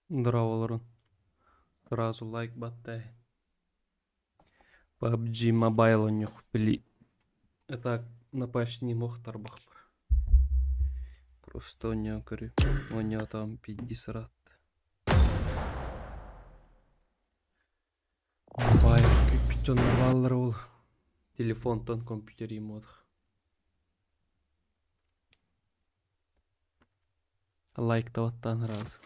Дорооболорун. Сразу лайк баттай. PUBG Mobile оонньуох били это напасть не мог тарбахпар. Просто оонньоон көрүү. Оонньоотоҕум пиздец ыраатта. Mobile күүппүт дьоннор бааллар ол. Телефонтан компьютер ииммуотах. Лайктабаттаан сразу.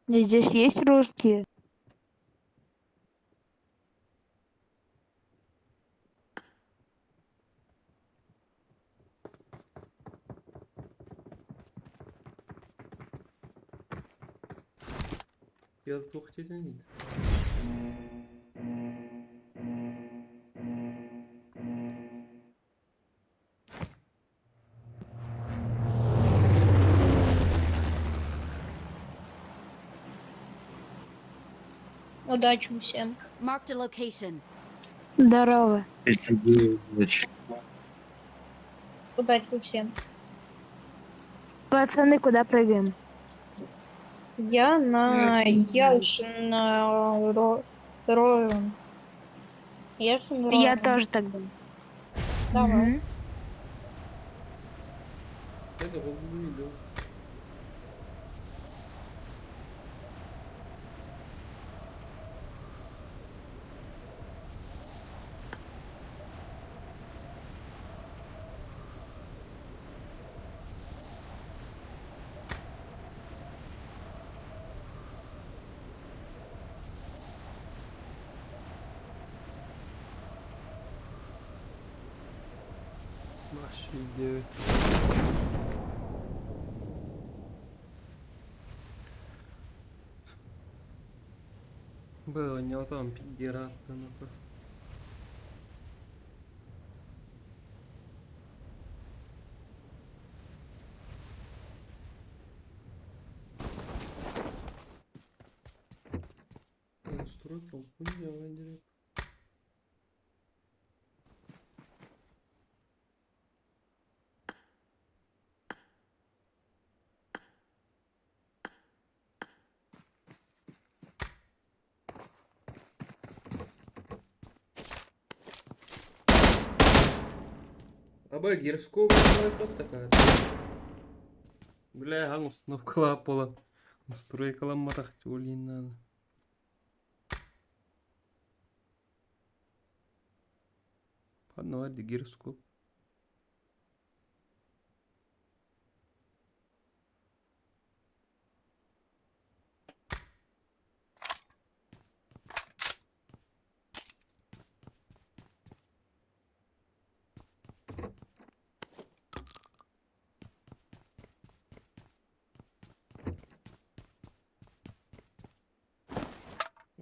Здесь есть русские? Туох диэтиҥ? Удачи всем. Marked a location. Здорово. Удачи всем. Пацаны, куда прыгаем? Я на... Я уж на Ро... Рою. Я ж на Я Рою. тоже тогда. Давай. Мгм. Это видео. Наши 9. Было не там пидерата, ну-ка. Настройка хуйня, Андрей. Абай гироскоп такая. Бля, хан установка пола. Настройкаламматах надо. Ладно, гироскоп.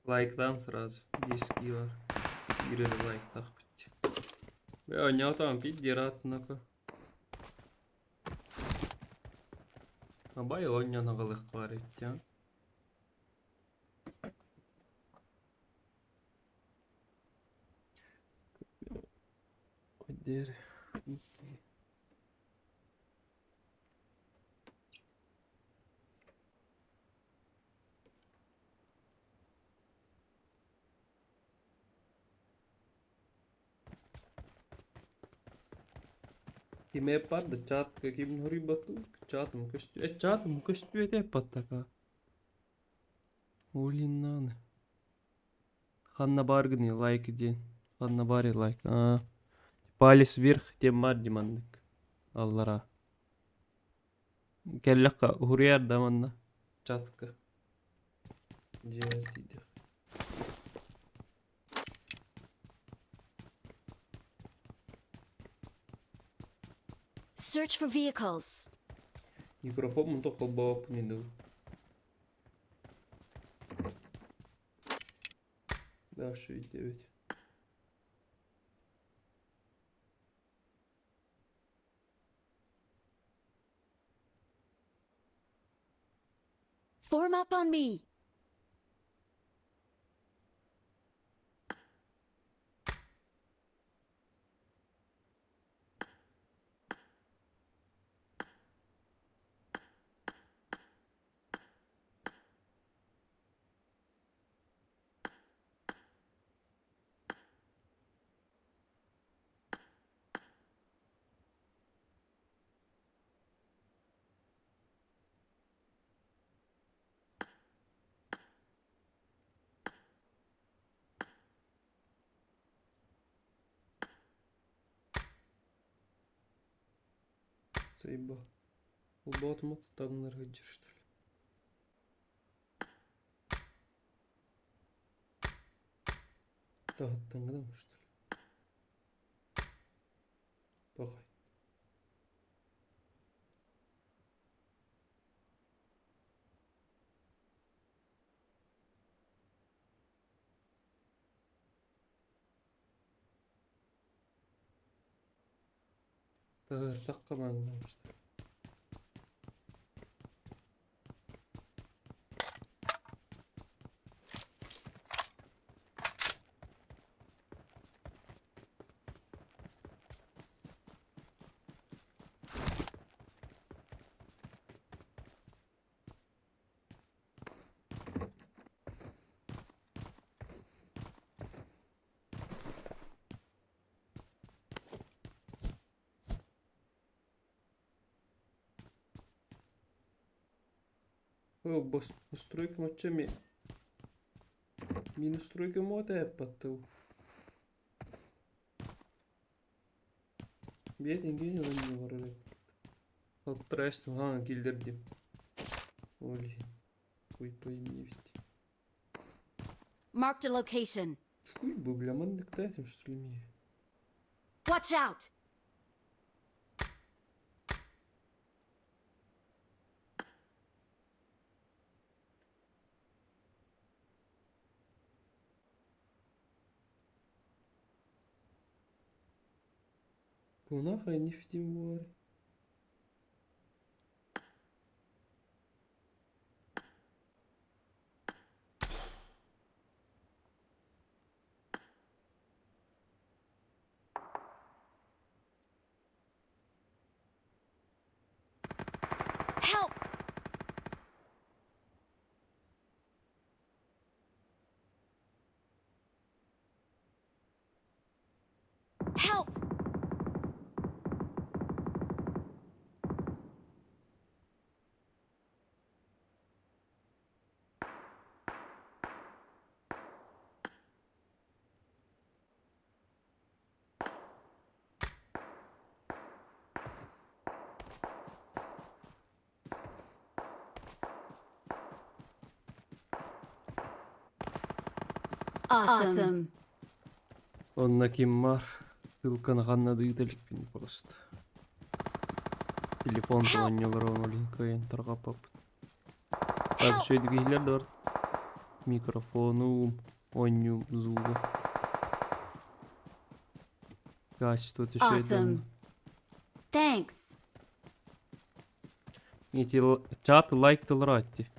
Лайктан сразу. 10 кило. Киирэр лайктаахпыт. Бля, оонньоотоҕум пиздец ну-ка. Абай оонньоон аҕалыах баар эбит дии. Дер. Кимэ да чат ким бату чат мукөстү чат мукөстү этэ паттака. Улиннаны. Ханна баргыны лайк ден. Ханна бари лайк. А. Палец вверх тем мардиманнык. Аллара. Келлекка хуруйар да манна. Чатка. Дьэ Search for vehicles. Микрофон мунто холбооппун иду. Да, 9. Form up on me. Заебал. Улбаатым таҥнары сылдьар что ли? Таһыттан гынабын что ли? Пахай. Таһыртахха манна что ли? Постройка мочами. Минус стройка мода потыл. Биэт эҥин ылыннылар Алтыраастым хаҥа киллэрдим. Ол иһин куйбай нефть. Marked a location. Куй бу бля манныктаатым что ли мне? Watch out! Гунаха нефтим буолар. Help! Help! Awesome. Онно ким баар? Ссылканы ханна да ыыта иликпин просто. Телефон оонньуулара оҥорон кыайан тарҕаппаппыт. Так үчүгэйдик иһиллэр да бар. Микрофону оонньуум звуга. Качество үчүгэй Awesome. Thanks. Эти чат лайк тылыраатти.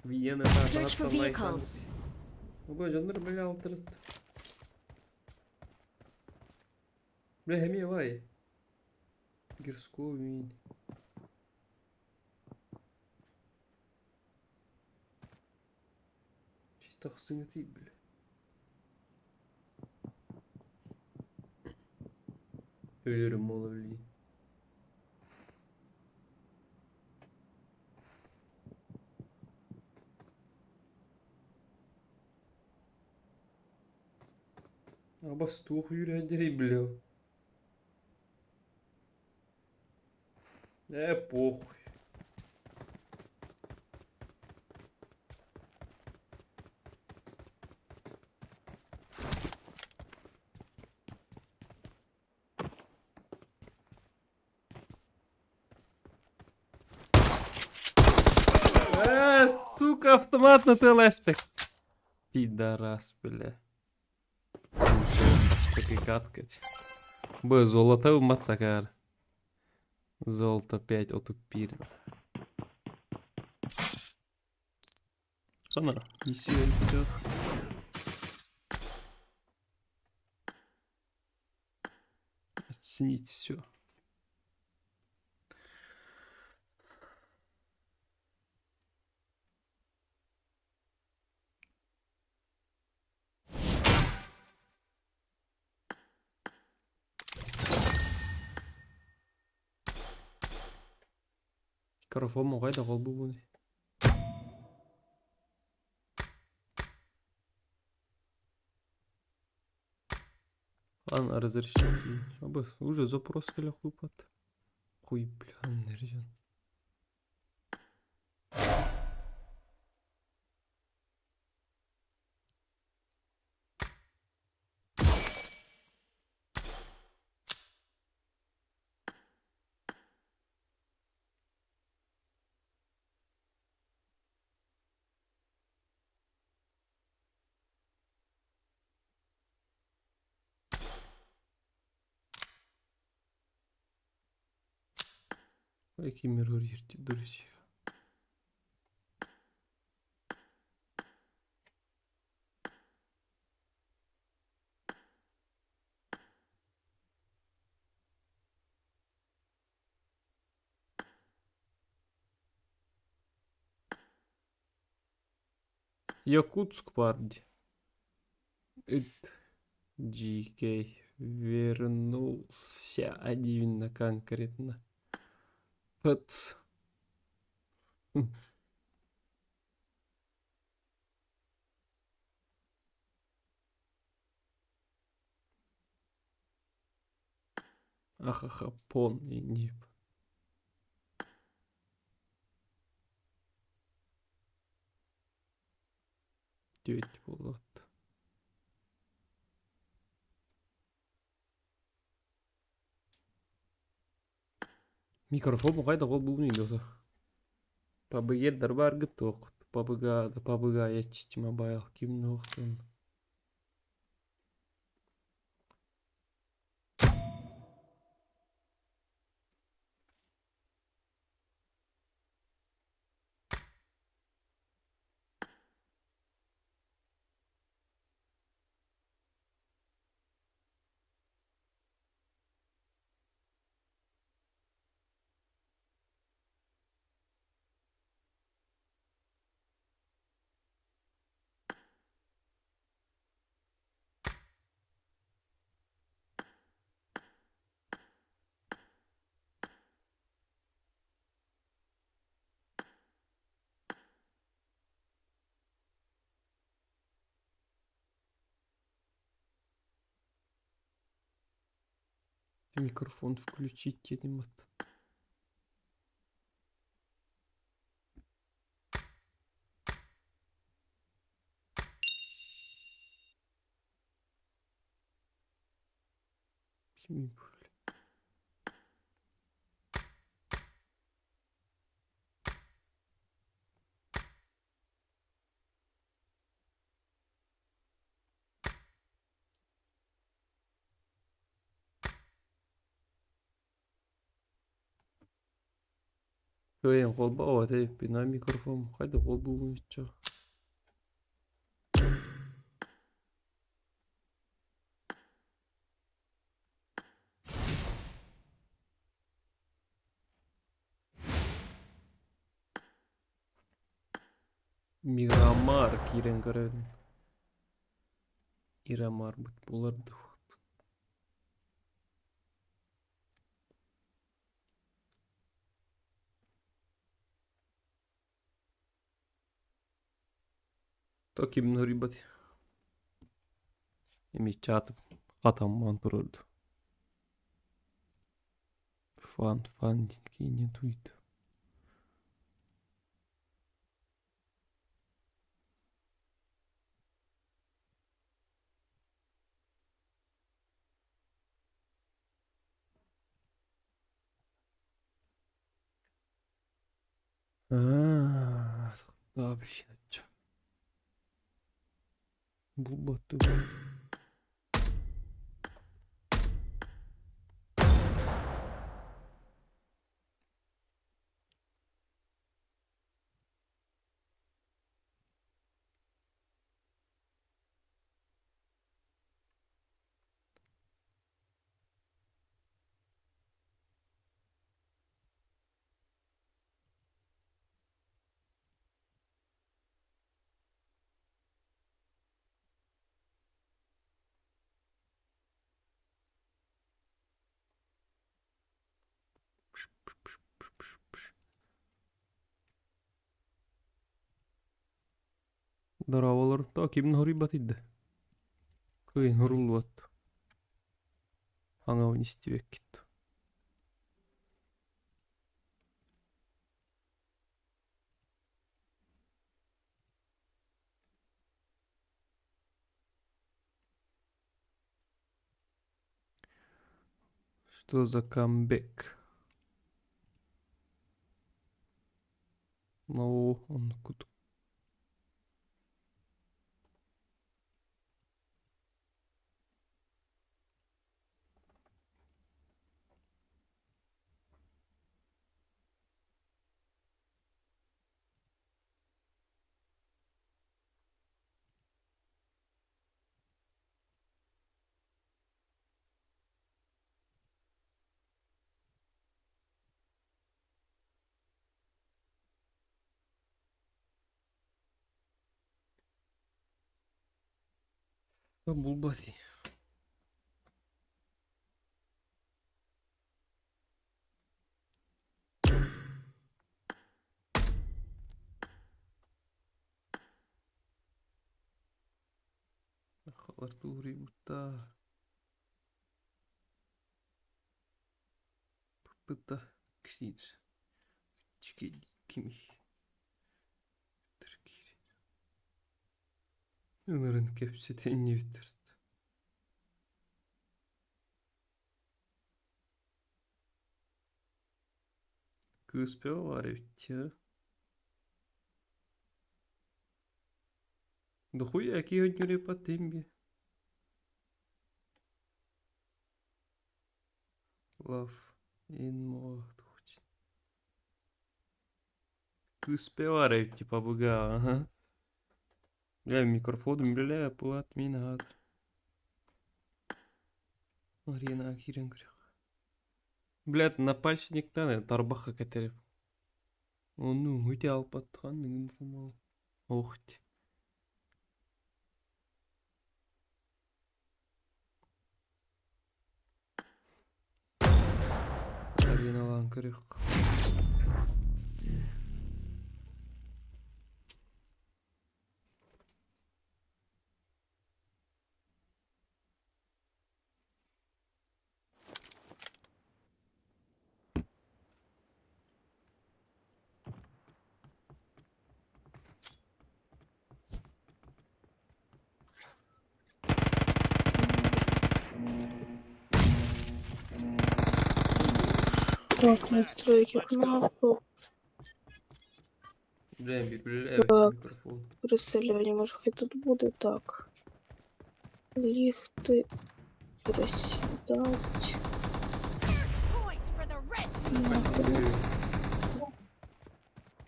Виена Search for vehicles. Бу дьоннор бля алтырыт. Бля эмиэ бай. Гирского мин. Тахсыҥытый бля. Өлөрүм буола билигин. Абас туох үүрээдэрий бля. Ээ похуй. Э, сука, автомат на ТЛС-пек. Пидорас, бля. Каткать. Б, золото матакар. Золото 5 отупир. Ана, миссия идет. Оценить все. Микрофон хайдах холбуубунуй? Ладно, разрешите. Абы уже запрос кэлэ хуйпат. Хуй, бля, нерзен. Какие миры, друзья. Якутск баар дии. Ыт GK вернулся именно конкретно. Пц. Ахаха, пон и нип. Девять болот. Микрофон хайдах холбуубунуй дуо? PUBG бааргыт туох? PUBG да PUBG яччи Mobile ким нуохтун. Микрофон включить диэн Кыайан холбообот эбиппин аа микрофон хайдах холбуубун иччэ Мирамар киирэн көрөбүн. Ирамарбыт буолар дуу. То ким хоруйбат. Эми чат хатаммаан турар дуу. Фан, фан диэн туйт. Аа, Булбаттым. Дорооболор, то кимин хоруйбатый да? Кыайан хоруллубат. Хаҥабын истибэккит. Что за камбэк? Ну, оннук курдук. Булбат Сахалар туһуруйбуттар. Пыта ксиц. Кими. Ынырын кэпсэтэннибиттэр. Кыыс баар эбит Дохуя киһи по тембе. Love in more. Кыыс баар эбит типа быга, ага. Бля, микрофон, бля, пулат мин аатыр. Арена киирэн көрөх. Блядь, напальчниктан тарбахха кэтэрип. Ону үтэ алпаттхан нигин Охть. Ареналаан көрүөх. Так, настройки кнопку. Бля, бля, Так. микрофон. Переселяння, може хай тут буде так. Ліфти. Присідать. Point for the red team.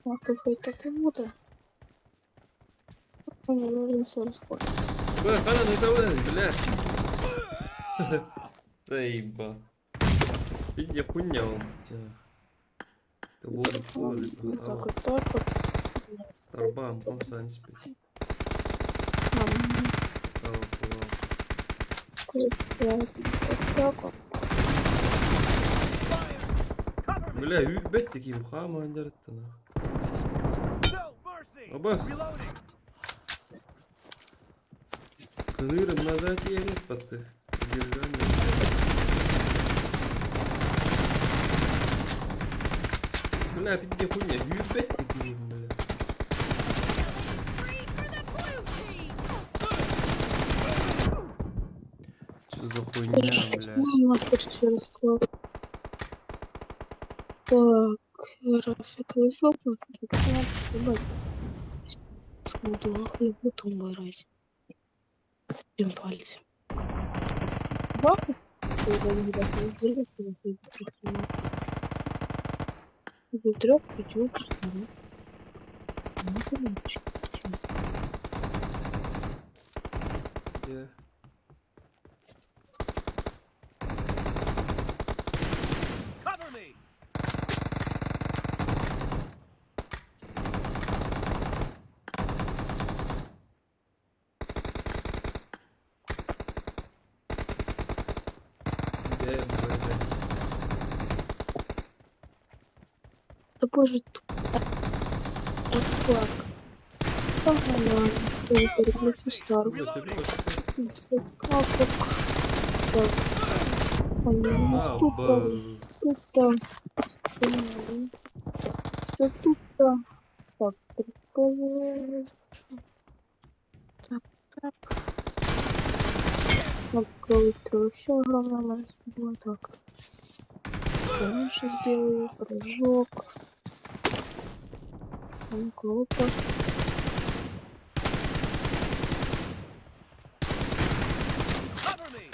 Нахуй хай так і буде. А, ну, він все розходить. Бля, хана не давай, бля. Заеба. Я хуйня вам. Ты воду Вот так от, так от. Тарбам, он сам спит. Там, так, так от. Бля, бет таким хама нахуй. Абас. Кынырым назад ерет батты. Бля, пизде хуйня, ебать такие, бля. Three for the blue team. Что за хуйня, бля? Ну, нахер через склад. Так, графика жопа, ебать. Буду нахуй буду убирать. Тем пальцем. Баху? До трех, пяти, шести. Ну, конечно. Где? Cover me! Где, бля? Да боже, расклад. Ага, я переключу стару. Ой, ти бачиш. 50 кнопок. Так. Понятно. А, Тут там, б... тут там. Понятно. Что тут там? Так, прикольно. Так, так. Кнопка выстрела вообще огромная была. Так. Дальше сделаю прыжок. Там кнопка. Cover me!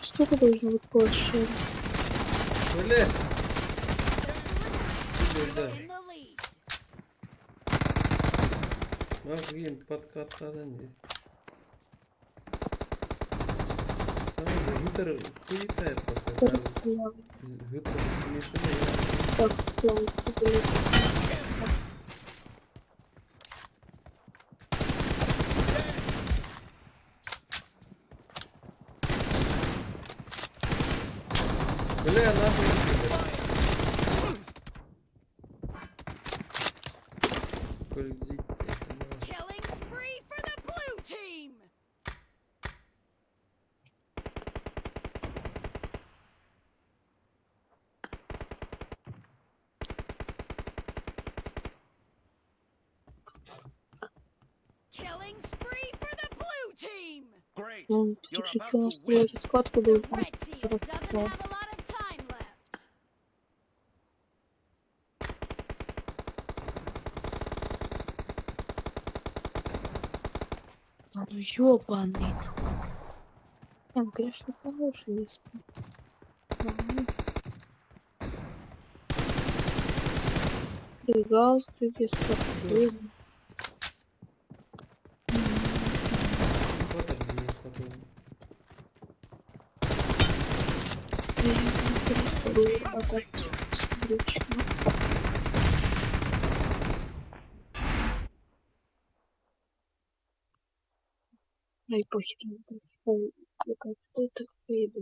Что это должно быть больше? Бля! Бля, In the lead. Мағин подкаттан не. Гитар хуетает пока. Гитар смешная. Так, я Бля, нахуй. Скользить. Killing spree for the blue team. Killing spree for the blue team. Great! Ну, You're тут about to у нас win. схватку The был. red team doesn't have a lot of time left. Да ну ёбаный. Не, ну, конечно, хороший есть. Ага. При галстуке, с портфелем. Подожди, потом. А так, встречно. Ай, похер, не буду. Я так поеду.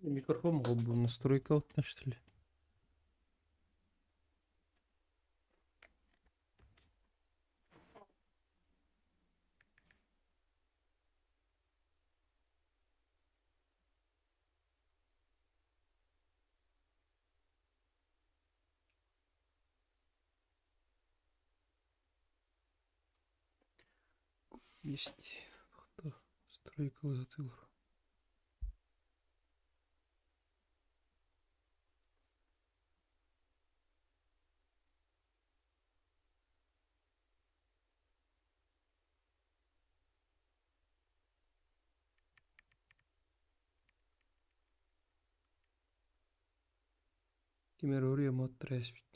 Микрофон был настройка, что ли? Есть. Кто? Стройка логотылр. Кемер үрия мот трэспит.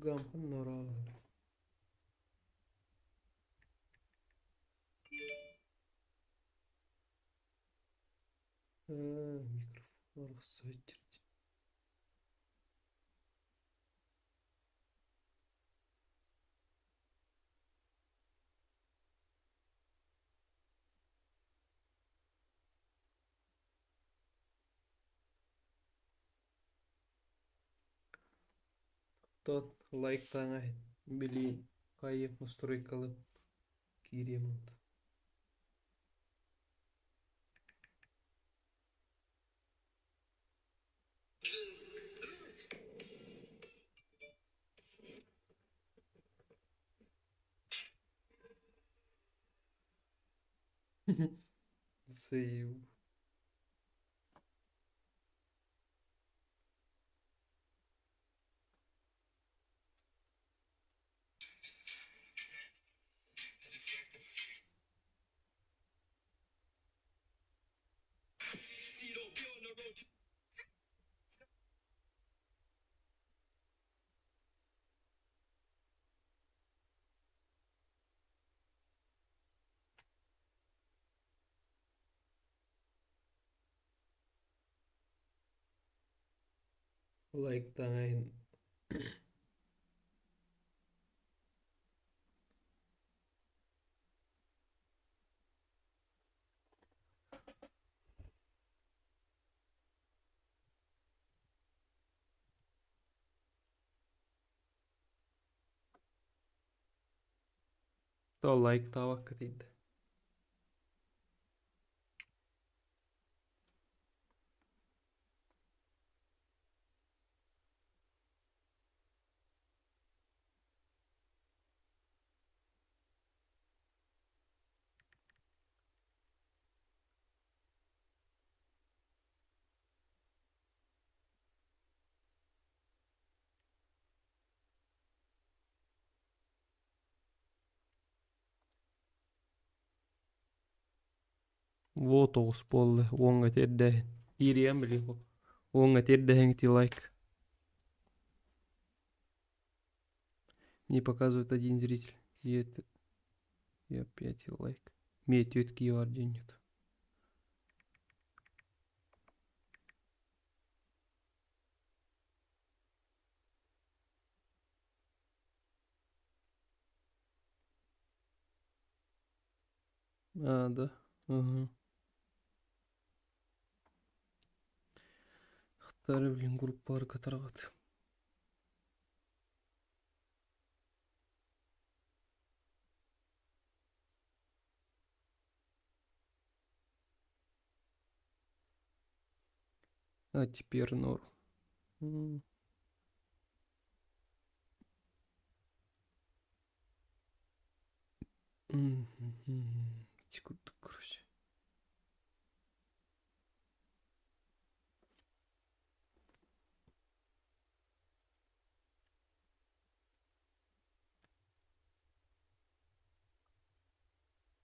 Гамхан норал. Микрофон архсайтер. Тот лайктаҥа били хайы настройкалы киириэмут. Сейв. Лайктааһын То лайктаабакка тиийдэ. Во тоҕус буолла, уоҥҥа тиэрдээһин. Киириэм били уоҥҥа тиэрдэһиҥ ити лайк. Мне показывает один зритель. И это... И опять и лайк. Мне тетки нет. А, да. Ага. Хтары, блин, группаларга тарҕат. А теперь норм. М. Мгм. Ити курдук, короче.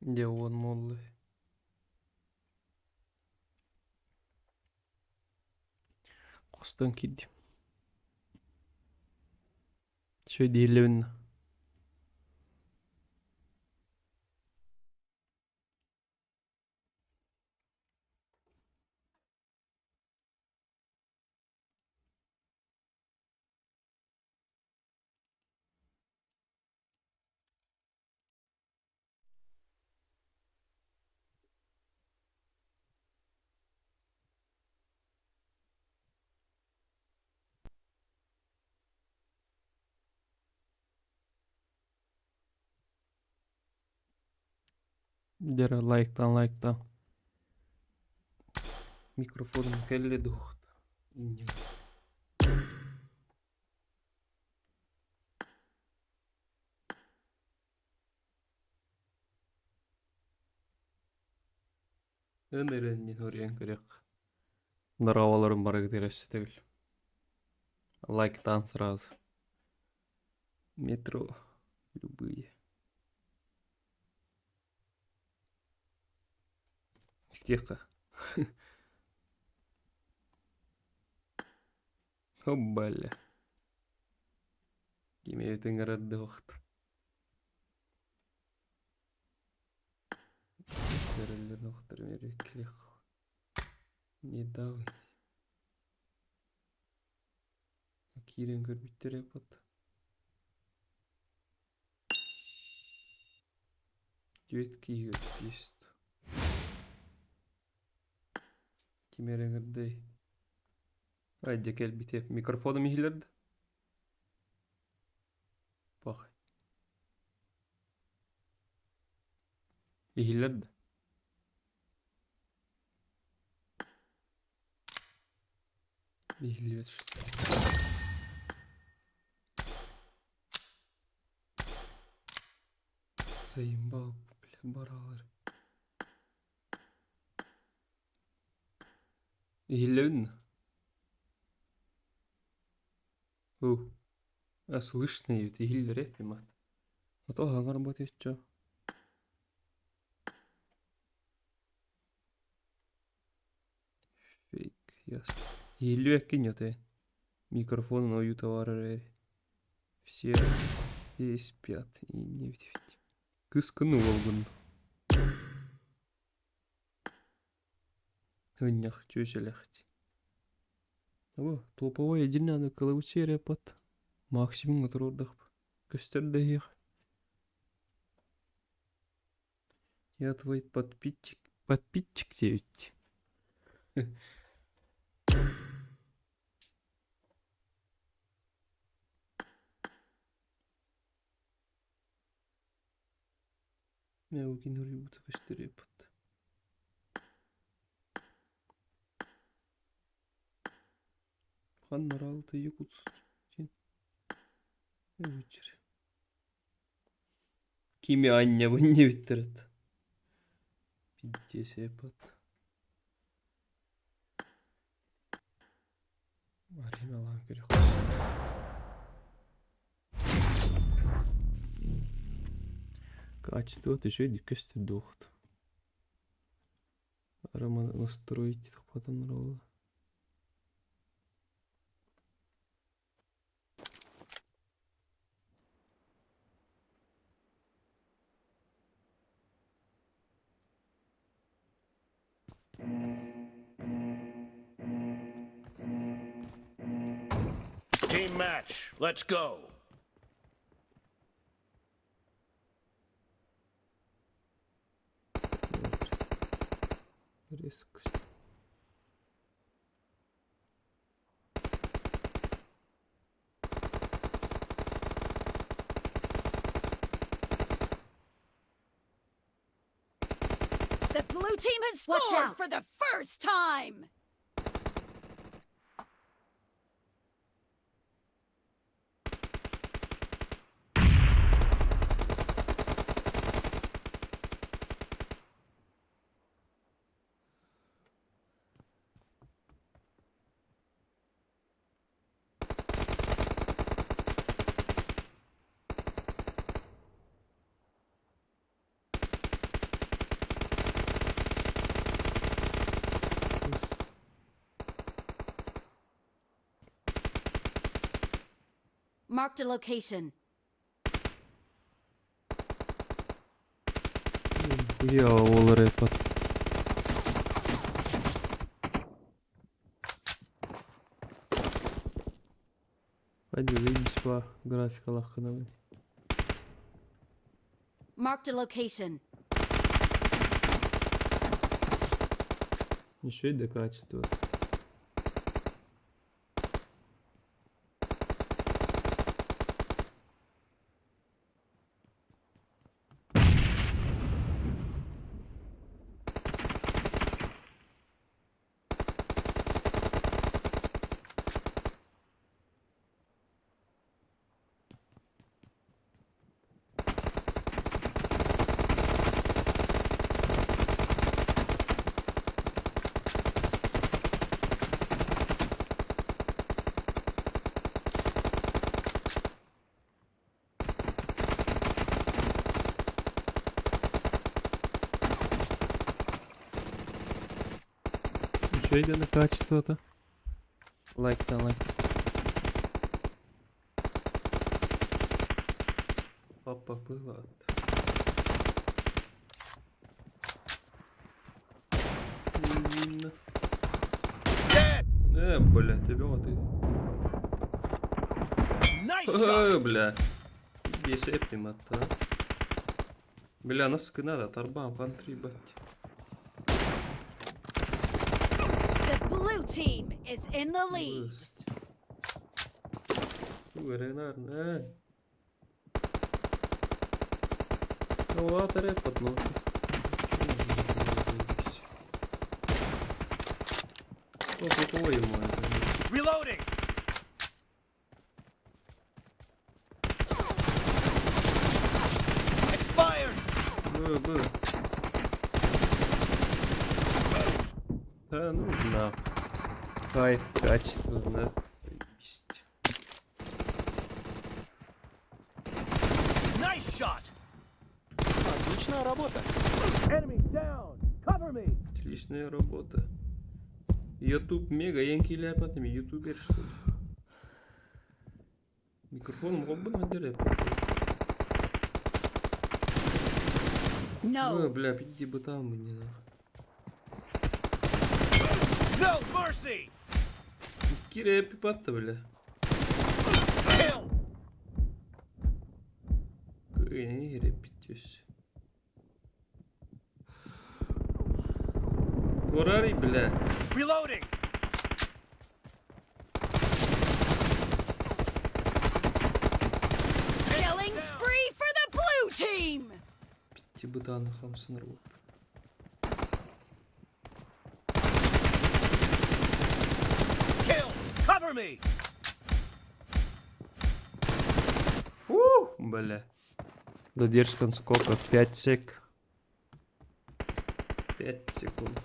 Дьэ уон буолла. Хостон киирдим. Үчүгэй Дьэ лайктаан лайктаан Микрофонум кэллэ дуо? Ын эрэннин уруйан көрүөх. Здороваларым барыгытыгар өссө төгүл. Лайктаан сразу. Метро любые. Тихо. О, бля. Кимиэтин ыҥырардыахт. Недавно. Киирэн көрбүттэрэ бот. Түөрт киһи пист. Ким эрэ ыҥырдай. Ай дьэ кэлбитэ. Микрофоном иһиллэр да? Пахай. Иһиллэр да? Иһиллибэт Заебал, бля, баралар. Иһиллэбин да? А слышно ведь иһиллэр эппимат. А то хаҥарбат иччо. Фейк, ясно. Иһиллибэккин ята. Микрофонун ойуута баар эрээри. Все и спят и не ведь. Кыскын уолгун. Ынньах чүөчэлэхти. Бу топовой отдельно кылабыччы эрэ эппэт. Максимум туруордахпыт. Көстөр да иһиэх. Я твой подписчик. Подписчик диэбит. Мэ уруйбута көстөр эппит. Ханна алты Якутск диэн Өвчүр. Кими анньабын диэбиттэр Пиздец эппит. Ареналаан көрүөх. Качество үчүгэй көстөр дуохут. Роман настроить потом ролла. Team match. Let's go. Резкость. The blue team has Watch scored out. for the first time. Marked a location. Я ол рэпат. Hadi заебись по графикалаах гынабын. Marked a location. Еще и до качества. Еще и на качество-то. Лайк-то лайк. Папа было. Dead. Бля, тебя ты. Nice shot. Бля. Здесь эптим а. Бля, нас надо, тарбам, кантри, бать. The blue team is in the lead. Ренар, Ну, ладно, ну. Ой, мой. Reloading. Expired. Б, Б. Да ну на. Кайф, качество, да. Заебись. Nice shot. Отличная работа. Enemy down. Cover me. Отличная работа. Ютуб мега, янки ляпатами, ютубер что ли? Микрофоном холбун отделяй. No. Бля, иди бы там мне нахуй. No mercy. Кире пипатта, бля. Kill. Кыайан Туорари, бля. Reloading. Killing spree for the blue team. Ти бытан хамсыныр болып. Kill. Cover me. Ух, бля. Задержка сколько? 5 сек. 5 секунд.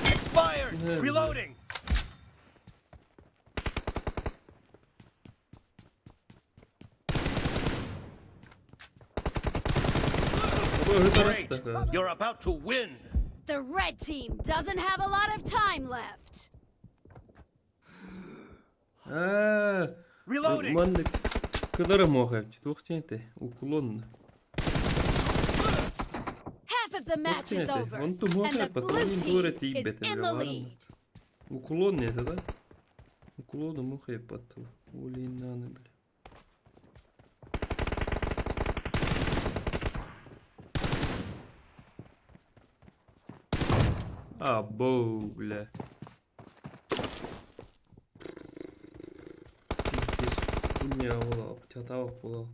Expired. Yeah. Reloading. Great. You're about to win. The red team doesn't have a lot of time left. А, Reloading. Маннык кыдары моҕа туох диэн уклон. Half of the match is Оттенете. over, Он and тумоха, the потом blue не team город is ибет. in the lead. Уклон это, да? Уклона муха и поту. Улинаны, бля. А, боу, бля. Пиздец, хуйня була, чатава була.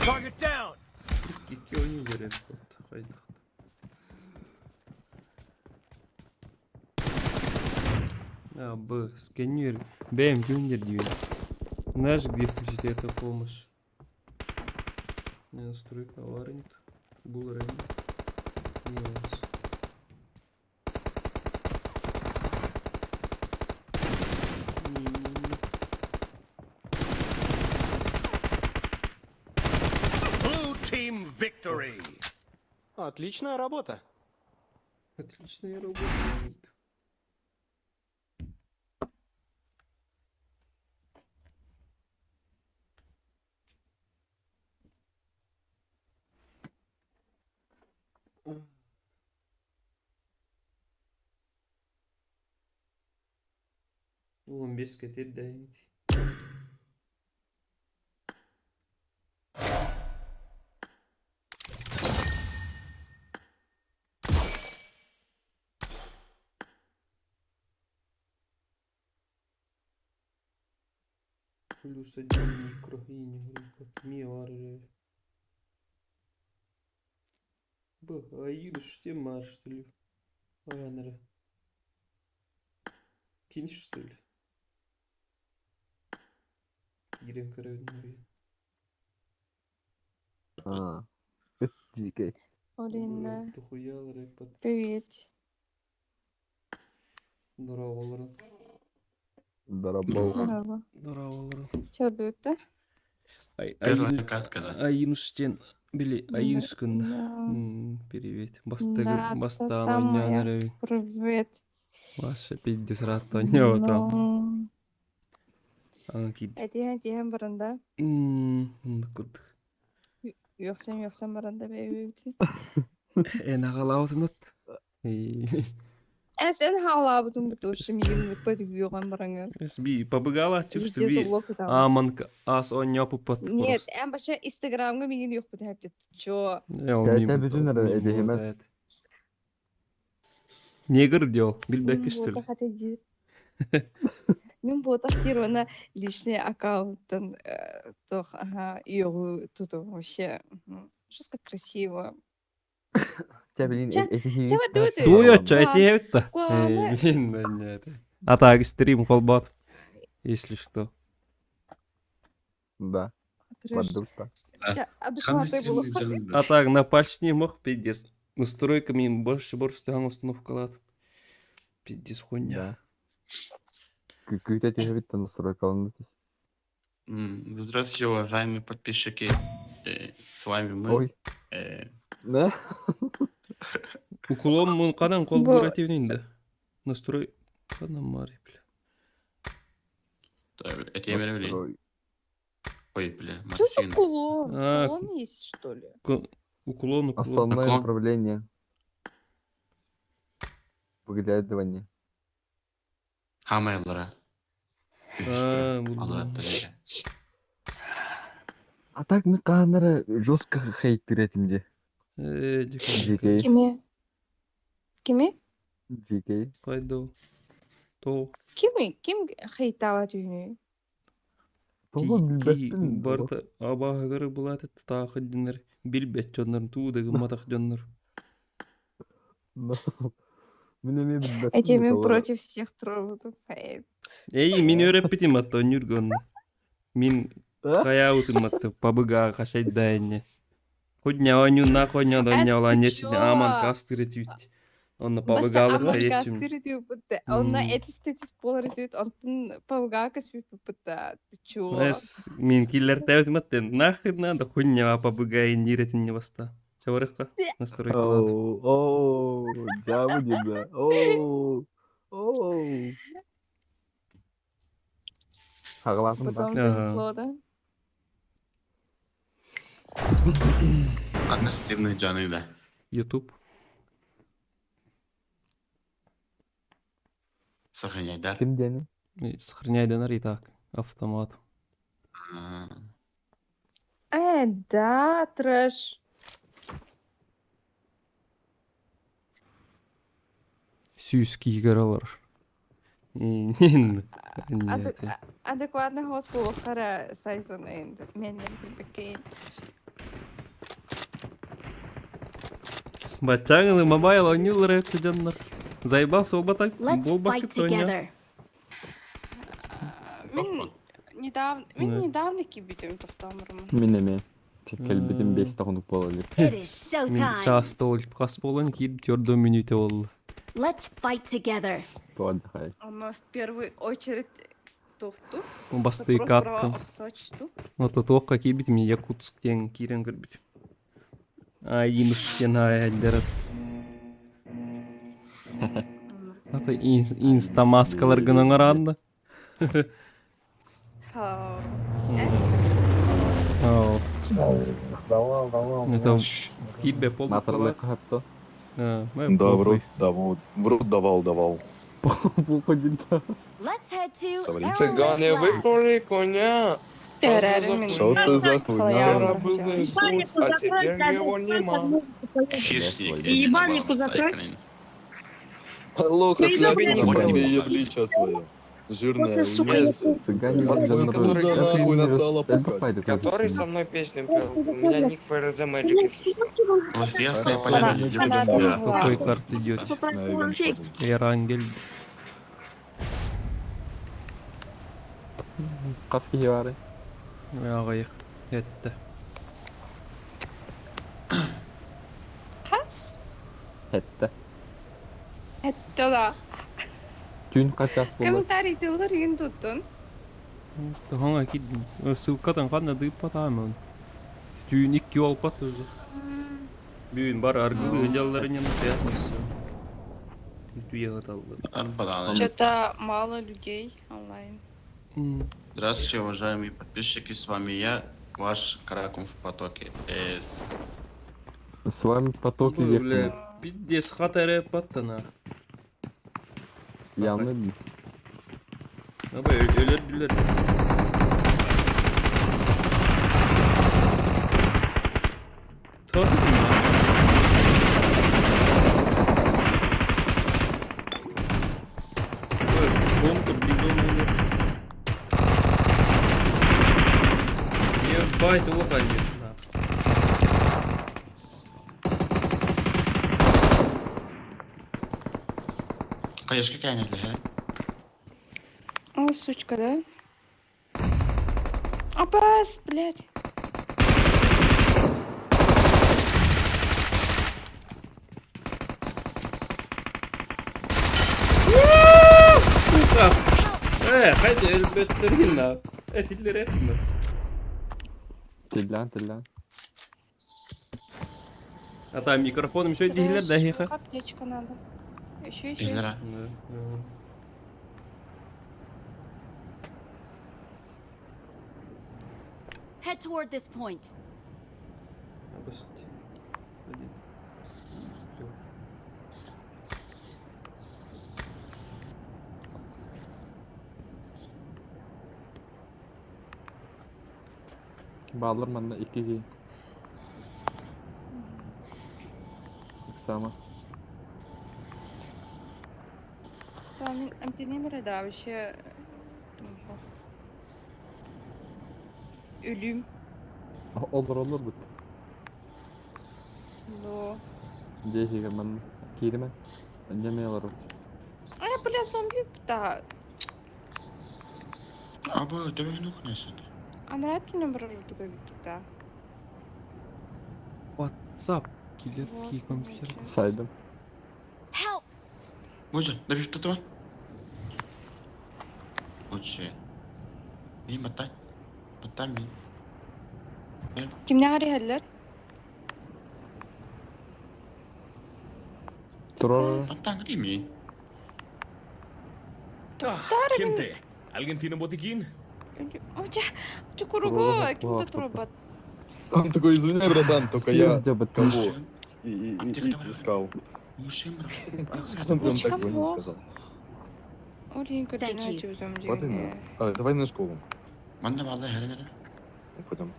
Target down. Икки ойнуу керек вот, хайдах. А, Б, сканер. БМ, юнер дьюн. Знаешь, где включить эту помощь? Настройка варнит. Был рейн. Нюанс. Не-не-не. Blue team victory. Отличная работа. Отличная работа. Ник. Он без катет давит. Плюс один микро и не говорю, Б, а едешь марш, что ли? Анра. Кинь, что ли? Кирен көрөбүн А. Дикий. Олина, Тухуял рэп привет. Здорово, Здорово. Здорово. Здорово. Чё будет-то? Ай, Первая катка, да. Айынштен, били, Айыншкын. Да. Привет. Бастыгы, Да, та бастан самая. ойнаныры. Привет. Ваша пиздец рат ойнау там. Ну, Аны кид. Этиһэн тиһэн баранда. Курдук. Үөхсэн үөхсэн баранда бэйбэбитин. Эн агалаутынат. Э, сен хаалаабытын бутушу мигин ыппат үөҕэн бараңа. Би побыгала чувство Везде би залог там. аманка ас ойнапы пат Нет, просто. эн баша инстаграмга мигин үөхпүт хэптет. Чё? Я умею. Кәйтә бүтүн эрэ эдиһимэн. Негр дел, Мин билбэкки что ли? буотах ата диир. Мин буотах диир уонна личный аккаунтан туох аха үөҕү туту вообще. Жестко красиво. Чэ билин Чэ, этиһии. чэ, вот Дуя Да. чай Куаны. Блин, А так стрим холбат. Если что. Да, Трэш. поддукта. Чэ, Ханды адекватный стримный буолуохха. дьон А так на пальчни мог пиздец. Настройками больше больше таң установкалат. Пиздец хуйня. Да. Күүтэ түһэбиттэн настройкаланна. Здравствуйте, уважаемые подписчики. С вами мы. Ой. Да? Уклон мун канан кол Бу буративнинде. Настрой Ханамари, бля. Этиэм эрэ билигин. Настрой. Ой, бля, Что за Максим. кулон? А, Кулон есть, что ли? Уклон, уклон. Основное Наклон. направление. Выглядывание. Хамайлара. А, Үстү. булдум. Аллараттан этэ. А так мы канара жестко хейтер этим де. Э, дикой. Дикей. Кими? Кими? Дикей. Пойду. То. Кими? Ким хейтава түүнүй? Того Ки билбэппин. барыта абааһыгары булаат таахы дьоннор билбэт дьоннор туу да гымматах дьоннор. Мин эмиэ билбэппин Эти де мен того. против всех трогают. Хейт. Эй, мин үөрэппитим атта онньуурга онно. Мин А? хайаабытым атта пабыгаа хашайдаайне. Худня онньууннаах онньоодо Э, онньоолаан ты ечини ааман чё? кастыр этүүт. Онно Баста пабыгаалык аман хайечим. кастыр этүүт. Онно М. этис-тетис болар этүүт. Онтон пабыгака сүүппүт. Ты чё? Эс мин киллэртээбитим атта нахрен надо худня пабыгаа инниретинне баста. Чабарыкка настройкалаат. Оу, оу, дьаабы дьида. Оу, оу. Хагалаатын ба. Потом Ага. занесло, да? Одна стримная Джаны, да. Ютуб. Сохраняй, да? Ким диэни? Сохраняй дэнэр и так. Автомат. А, Да, трэш. Сүүс киигэр Нет. Адекватный голос полухара сайзан энд менен бекейн. Бачаңны мобайл ойнуулар өттө дьоннор. Заебал солбатак, Let's fight болбакыт ойно. together. Мин недавно, мин Да. недавно кибитим тоқтамырмын. Мин эмиэ. Кэлбитим М. бес тохонук буола илик. It is Мин showtime. часто ол хас болон киир төрдө мүнүүтэ болду. Let's fight together. Туадхай. Ама в первую очередь тохту. Басты катка. Сочту. Ото туохха киирбитим Якутск диэн киирэн көрбүтүм. Ай имыштен айдерат. Ата инста маскалар гынан араанда. Ау. Это киирбе пол Матарлы кахапто. Да, в рот давал, в рот давал, давал. Пол Let's head to Соври. Цыгане Arrowleaf Lab. выпали коня. Что це за хуйня? Вчера был Иисус, а теперь его нема. Хищник. И ебальнику закрой. Лоха, Да кляпни ебать. на тебе еблича свое. Жирная, Сука, уйди. Цыгане Откуда нахуй на сало пускать? Который со мной песню пел. У меня ник ФРЗ Magic, если что. У вас ясная Хорошо. поляна для Она себя. Какой карты идете? На ивент пойду. Эрангель. Хас киһи баарый. Ағайық. Этті. Хэтте. Это да. Түүн хачас буолла. Комментарий тыллар ин туттун. Хаңа киддим. Ссылкатан қанна дыып батамын. Түйін икки олпат уже. Бүгін бар аргылы жалларынан пятница. Түйе аталды. Арпаданы. Что-то мало людей онлайн. Здравствуйте, уважаемые подписчики, с вами я, ваш Каракум в потоке. Эс. С вами потоки Бля, пиздец хатаре паттана. Явно би. Аба өлөр дүлөр. Тот. Ой, бомба, бидон умер. Ебать, вот они. На. Конечно, какая они для? О, сучка, да? Апас, блядь. Сука! Хайде, өлбөттөргүн на. Этиллер этме. Тиллэн тиллэн. А там микрофоном еще дихилер да хиха. Аптечка надо. Еще, еще. Элера. Да, да. Head toward this point. Обоссать. Один. Всё. Бааллар манна икки киһи. Ыксаама. Да, мин антинемере да вообще. Өлүм. Олороллор бут. Но. Дьиэ иһигэр манна. Кииримэн. Анньа олорор. А, бля, зомби, да. Абы, төбөһүн укнасыт. Анараа номер такой да. WhatsApp. Киллер Вот, ки компьютер. короче. Сайдым. Help! Боже, добив татуа. Лучше. Мин батай. Батай мин. Кимне арыйаллар? Турар. Батаң мин. Gente, ¿alguien tiene un botiquín? Оча, чукуруго, ким-то Туруга, турбат. Он такой, извиняй, братан, только я Съел бит. кого и, и, и, Аптека и давай. искал. Мушем Он прям так Почему? звонил, сказал. Олень Thank you. Падай на. А, давай на школу. Манда балла херенере. Пойдем.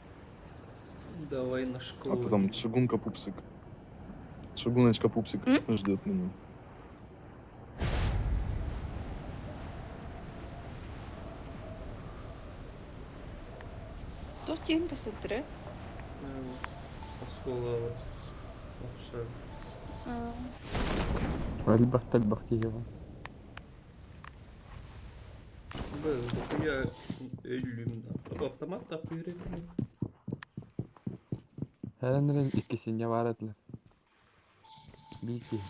Давай на А школу. то там чугунка пупсик. Чугуночка пупсик М? ждет меня. Тут день посмотри. Оскола. Вообще. Элбэх элбэх киһи бар. Б, я өлүм да. Автомат так үйреттим. Херенерин иккисинне бар этилер. Биир киһи.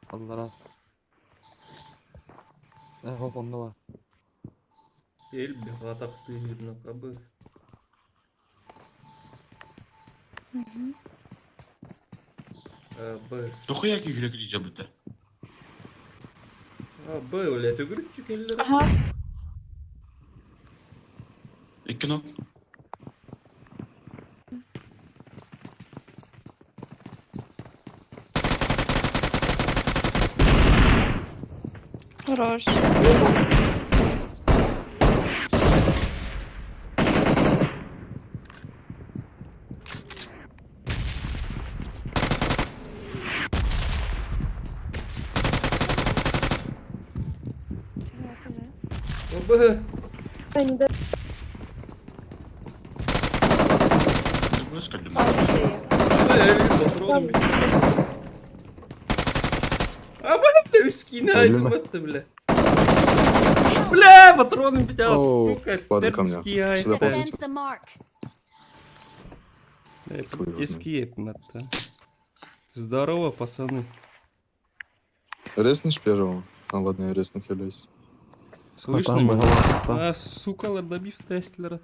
Аллара. Э, хоп, онно бар. Эл бихатак тыырна кабы. Б. Тухуя ки хүрек жабыты. А, Б, бля, төгүрүкчү келлер. Ага. Икки нок. Хорош. Б. Б, патрон. А, бля, үскине Өлүмэ. айтып бля. Бля, патроны бля, Оу. сука, Ладно, ко мне. терпский ай. Сюда ползите. Defend the mark. Тиски Здорово, пацаны. Резнешь первого? А, ладно, я резну, хиляюсь. Слышно Там меня? голова. А, сука, добив тестлера.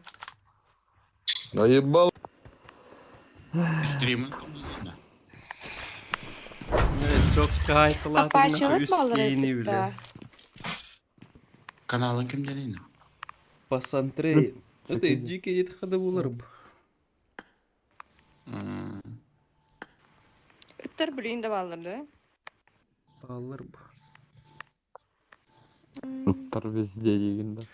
Да ебал! Стримы. Чокка Апачылык баллар бля. Каналын ким делейин? Пасантре. Это дикий дед хада булар. Ыттар блин да баллар, да? Баллар. Ыттар везде дегенде.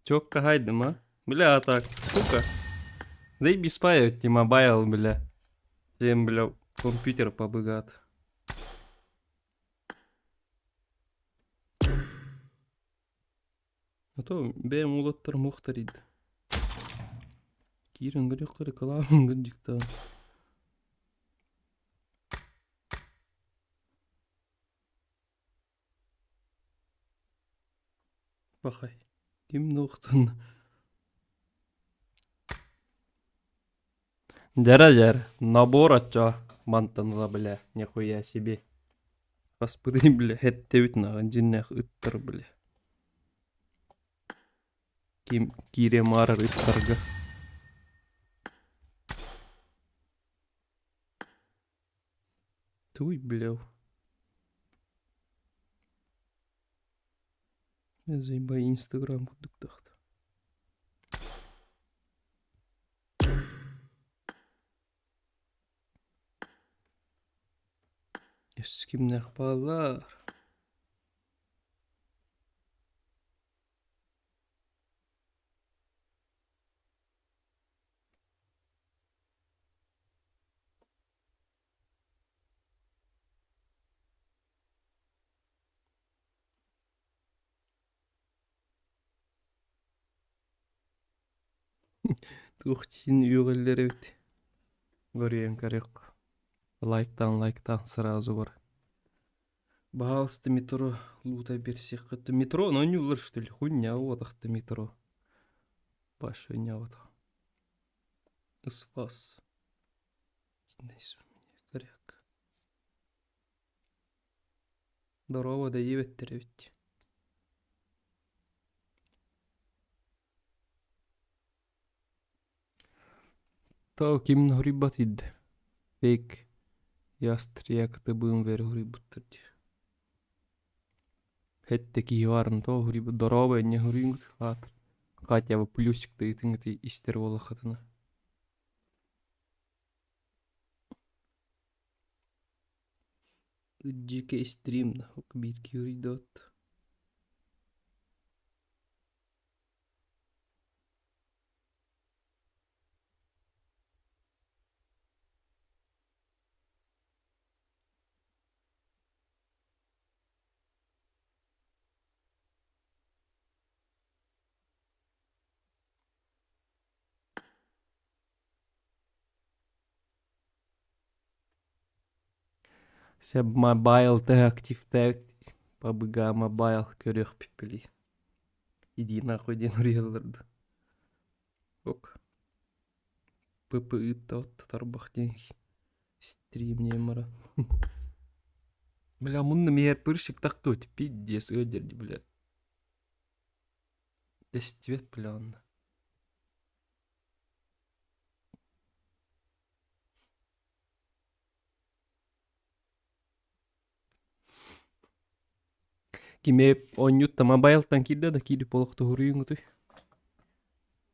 Чокка хайдым, а? Бля, а так, сука. Заебись спаивать не мобайл, бля. Всем, бля, компьютер побыгат. А то бэм улаттар мухтарид. Кирин грекары каламын гыджикта. Бахай. Ким нохтун? Дяра дяр, набор отча мантанла, бля, нихуя себе. Господи, бля, хеттебит наган жиннэх ыттар, бля. Ким кире марар ыттарга. Туй, бля. Заебай Инстаграм курдук тахта. Өссө кимнээх бааллар? Туох дьиин үөҕэллэр эбит. Көрүөм көрүөх. Лайктаан лайктаан сразу бар. Баһаалыста метро луута берсиэххит. Метро оонньууллар что ли? Хуйня уотахта метро. Башня вот. Спас. Коряк. Здорово, да диэбэттэр эбит. Тоо ким хоруйбат идде. Фейк ястрия КТБ бери хоруйбуттар дии. Хэттэ киһи баарын тоо хоруйбут дорообо инньэ хоруйуҥ аат хотя бы плюсик ыытыҥ истэр буоллаххытына. Дьике стрим биир киһи хоруйдоот. Сөп mobile төһө активтээбит PUBG Mobile көрүөхпүт били. Иди нахуй диэн уруйаллар дуу. Ок. ПП ыытта тарбах диэн стрим мара. Бля, мунна миэр пырщик тахтыбыт пиздец ыадьар бля. Тэстибэт бля онно. Кими оонньуутта мобайлтан киирдэ да киирдип олохтоһуруйуҥутуй.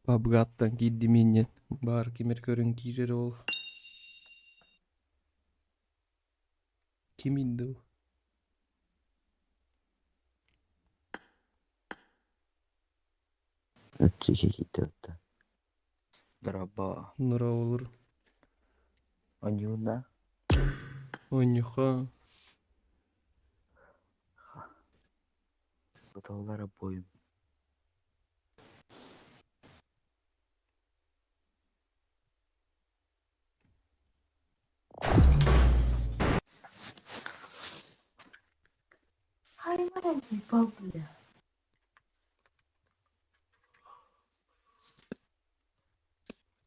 PUBG-аттан киирдим инньэн баар кимэр көрөн киирэр ол. Ким индэ ол? Киирдэ. Дорообо. Нура Оонньууна. Оонньуха. Буталлара бойум. Бабуля.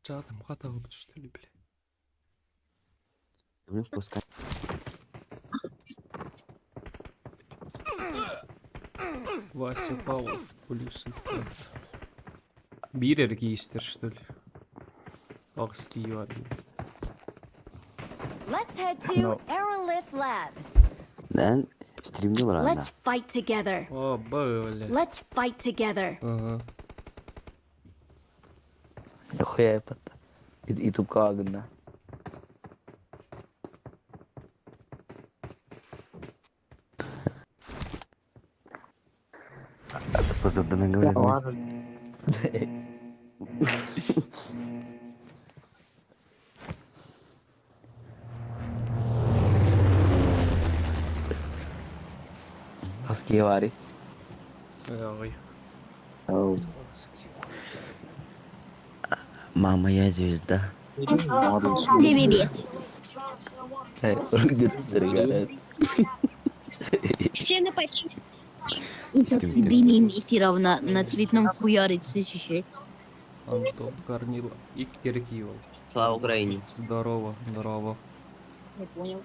Чатом хата что ли, бля? Блин, пускай. Вася Павлов плюс Биир регистр, что ли? Аҕыс бар. Let's head to No. Aerolith Lab. Then стримни баранда. Let's fight together. О, бля. Let's fight together. Ага. Нихуя пата. YouTube каагына. Ладно. Хаски вари. Ой. Ау. Мама, я звезда. Привет. Все на почти. Все на цветном хуярить, слышишь? Антон Корнилов. И Киркиев. Слава Україні. Здорово, здорово. Не понял.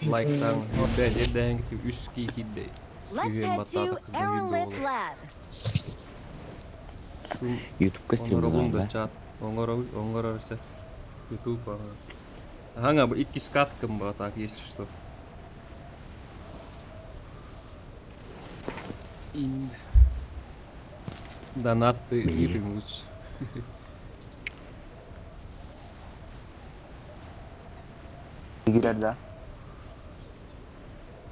Лайк там. Опять эдэнг үс киикидей. Let's Үһүөн head to баттаатах Aerolith Lab. Ютубка Оҥоробун стрим да да? чат. Оҥоро оҥорорса. Ютуб ага. Ага, бу иккис каткам была так, если что. Ин. Донат ты Блин. лучше. Киирэр да?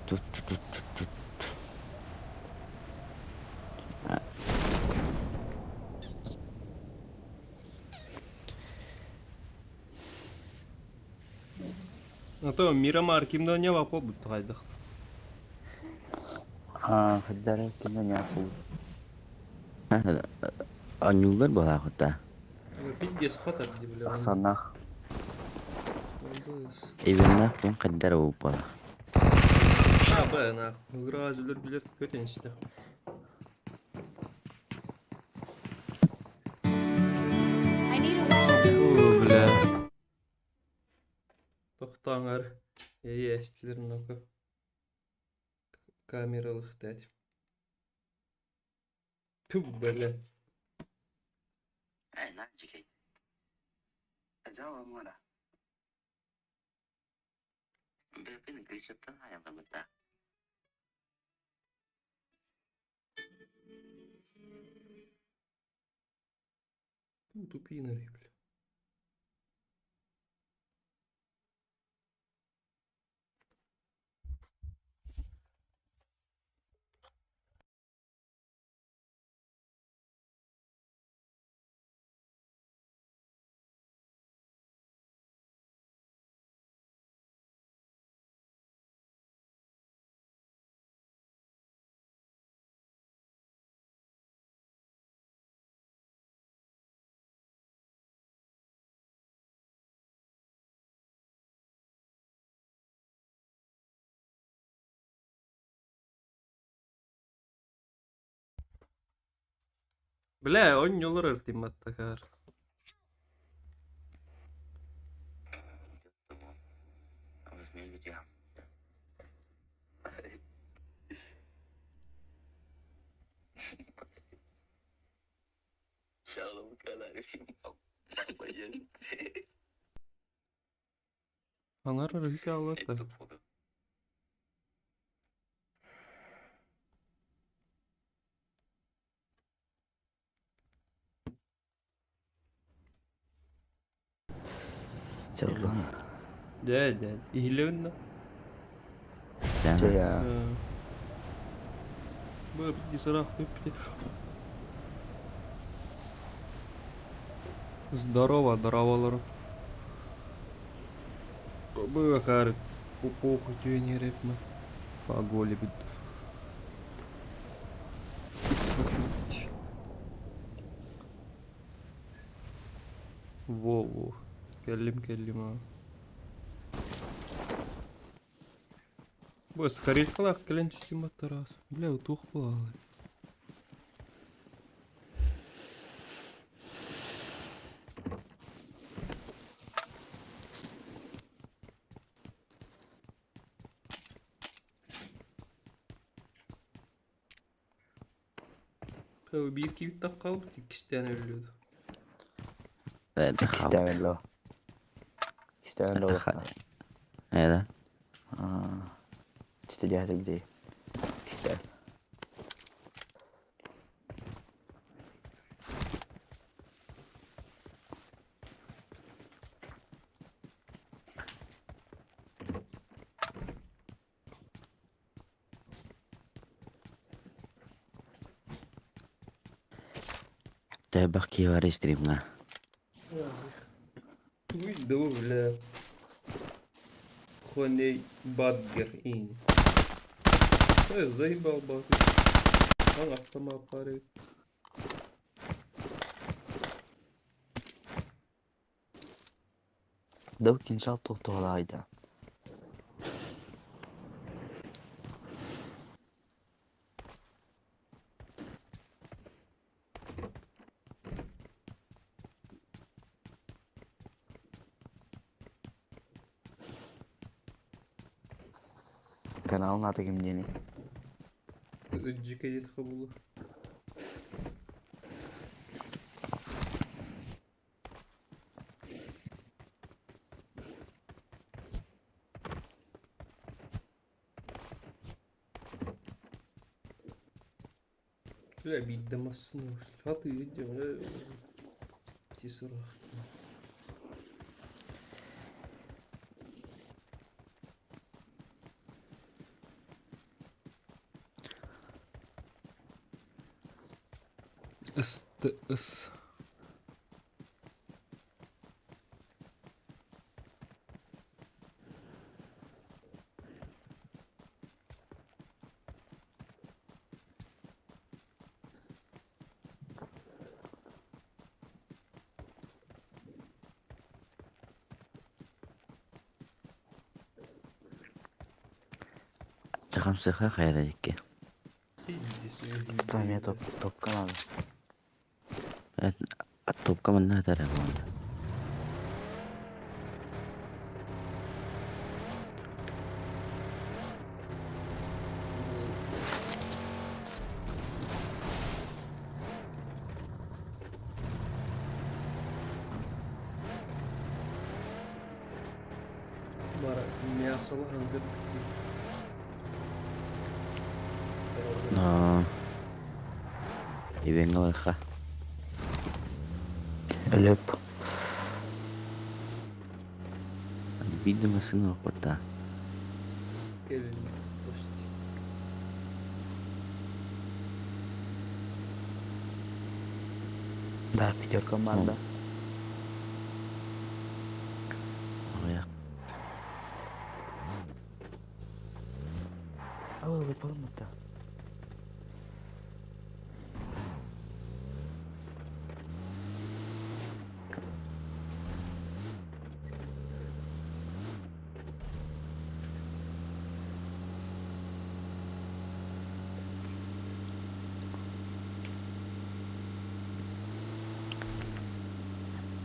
Тут тут тут тут. А то Мирамар кимде не бап болуп кайдык. Аа, хаддара кимде не Анюлар балахыта. Пиздец хатар ди бля. Ахсанах. Ивеннах ким хаддара упала. А, б, нах. Гразүлөр билер көтенчте. I need a weapon. О, бля. Тоқтаңар. Естілер ну-ка. Камералық дәт. Ту, бля. Ту, тупинари, бля. Бля, он нолар артиматтакар. Аңар рүхе алаты. Дә, дә. Ихлеүнна. Бу бит сарах төп. Здорово, здоровалар. Бу кар похуй түйне репме. Паголи бит. Во, во. Келлим, келлим а. Бу скорелькалах келен түстүм аттарас. Бля, тух буалы. Bir iki dakika kalıp ikisi ölüyordu. İstəmirlo. İstəmirlo. Nədə? İstəyirəm bir İstər. Бахки var стримга. Уйду, бля. Хоней Бадгер ин. Заебал баты. Он автомат парит. Дау кинжал тоқтолайды. Каналын аты ким дени? Джика дед хабула. Бля, биирдэ массыына хатыы диэн ити сурахтым. СТС. Чахам сыха хайра икки. Пиздец, Мне топ топка надо. Топка манна атара буолла. Бара мясола хангыр. Но Ивенга барха. Леп. Видно машину охота. Кэлин почти. Да, пятерка манда.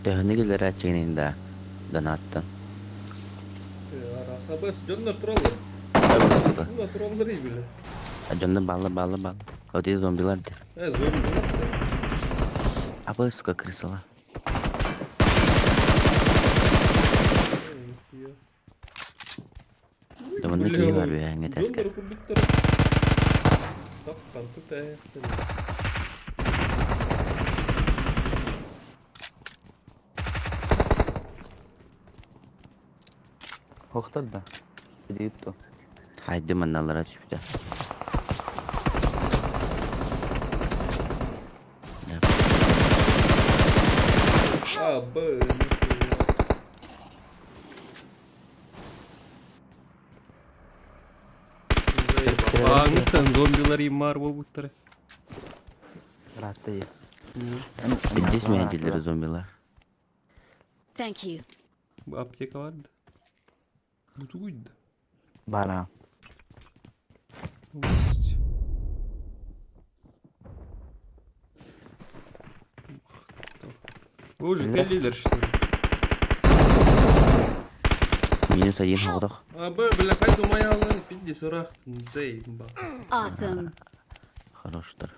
Төһөнү киллэрээччигиний да донаттан? Арасабас дьоннор тураллар. Дьоннор тураллар бile. Дьоннор балла балла балла. Вот эти зомбилар де. Зомбилар. А сука, крысала. Да вон такие бар бе, Дьоннор курдуктар. Таппан тут Хохтар да. Дитто. Haydi mannalara түспүтэ. А, Б, Аңыттан зомбилар имар болбуттар. Ратты. Здесь меня зомбилар. Thank you. Бу аптека барды. Бу тугуйду. Бара. Вы уже кэллилер, что ли? Минус один хоҕдох. А, Б, бля, хайду маялын, пизди сырахтын, заебал. Awesome. Хороштар.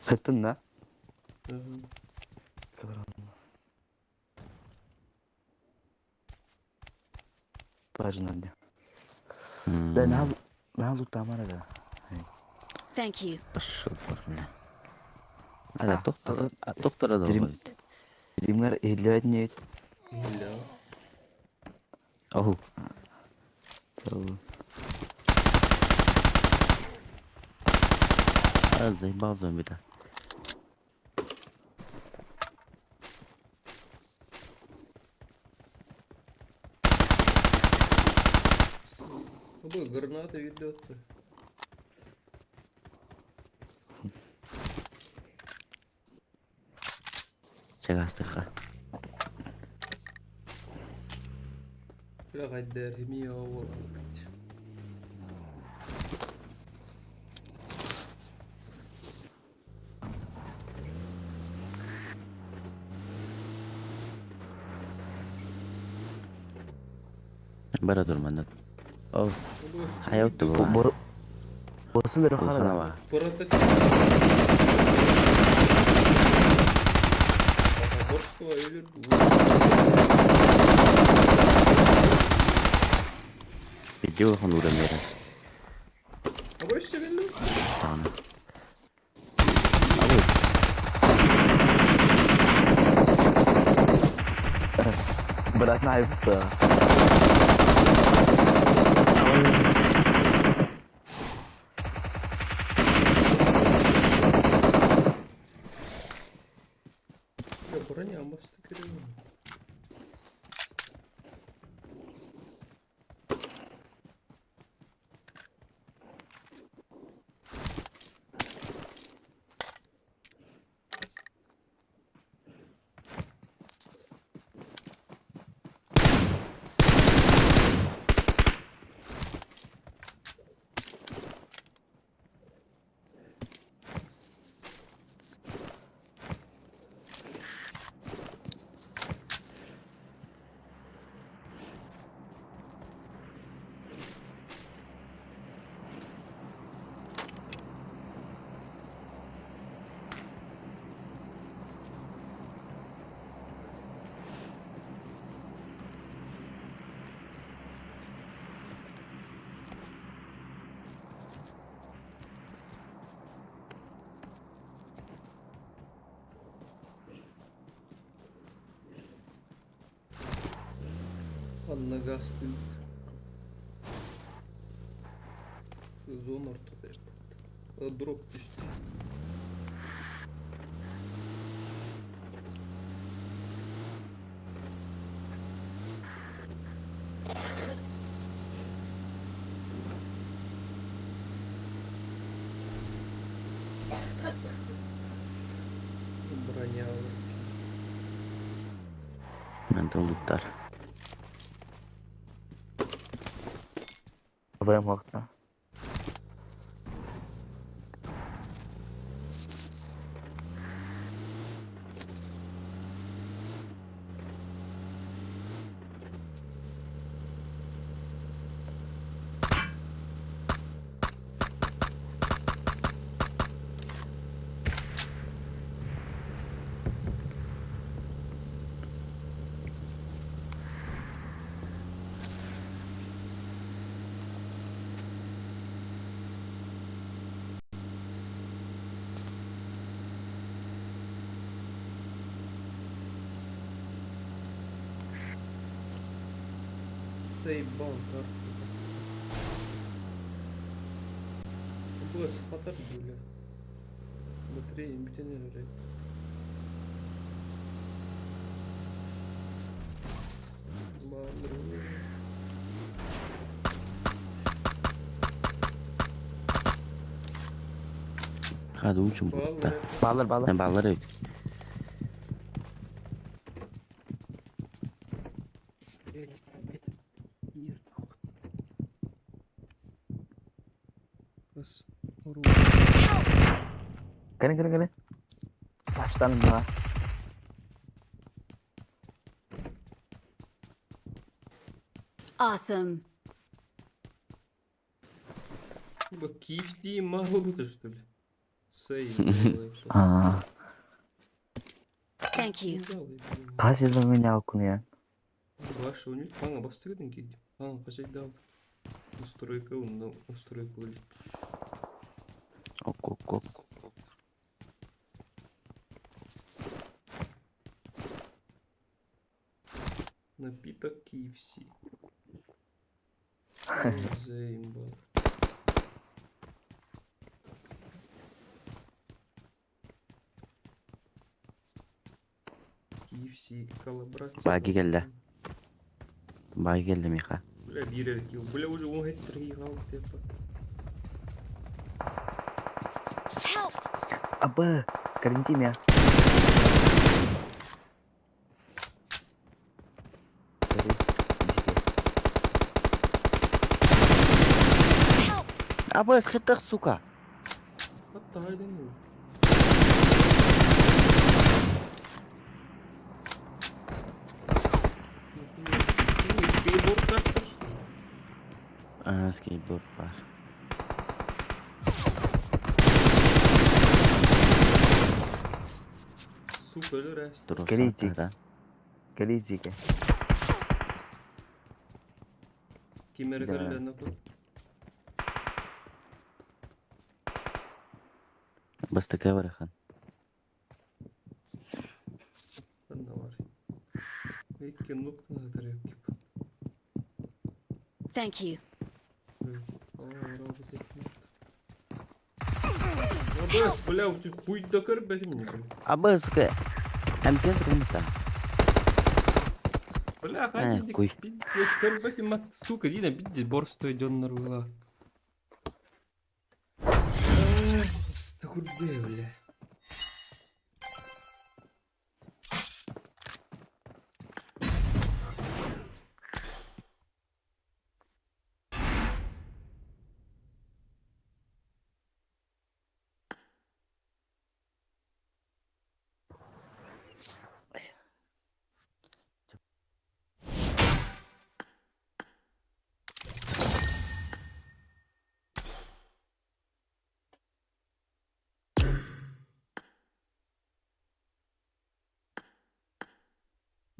Сыттын да? Пажнады. Да, на на лутамара да. Thank you. Пошел, бля. А, доктор, доктора должен Стример идляднет. Бля. Оху. А, заебал зомби-то. Б, граната ведет. Чагастыха. Бля, хайдар, мио, блядь. Бара турманат. О, хаялты була. Улахана Прототип. Или Иди улахан урамера. Абой себелли? Тана. Брат, наайбыта. Я броня мосты кирилл. Анна газ стоит. Зона ортода. Дроп түстэ. Броня в руке. Менталуттар. Абайым уақытта. Заебал карту. Было хатар бля. Батарея бүтэн эрэр. Баалыр. Hadi uçun bulutta. Баллар, баллар. Ne ballar evet. Раз. Уру. Кene кene кene. Taştan mı? Awesome. Бо KFC мало что ли? Сей. Аа. Thank you. Қай сезон мен алкын я? Ваша у них пана бастырдың кейде. Пана қажайды алды. Устройка, онда устройка өліп. Ok ok ok. Напиток KFC. Заимба. KFC коллаборация. Баги келді. Баги келді Миха. Бля, бирер килл. Бля, уже он хеттер қалды деп. Help! Абы, карантин я. Help! Абы схетах, сука. Hatta haydan mı? Скейтборд так что ли? Aa, skateboard var. Сука, өлөр Dur Geleyecek. da. Келейзеке. Кемере Да. кірілі нахуй. Бастыка бар хан. Қанда бар. Икки нуктан атар Thank you. Абыс, бля, хуй да көрбөтүм не Аба, сука, МТС румта. Бля, Э, хай куй. пиздец, көрбөтүм ат, сука, дина бидде борстой дьоннор была. Стахурде, бля.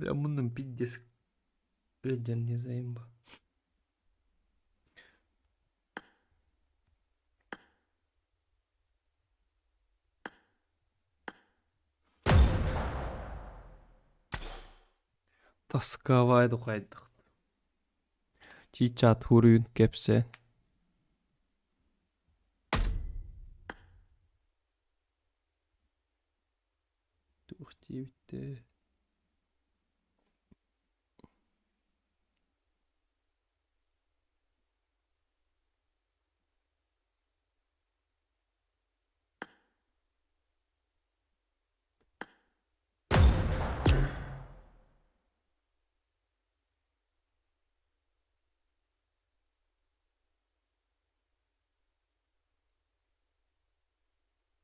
Бля, муннум пиздец. Эден не заимба. Тасковай духайдах. Чичат хурүүн кепсе. Тух диэбитте.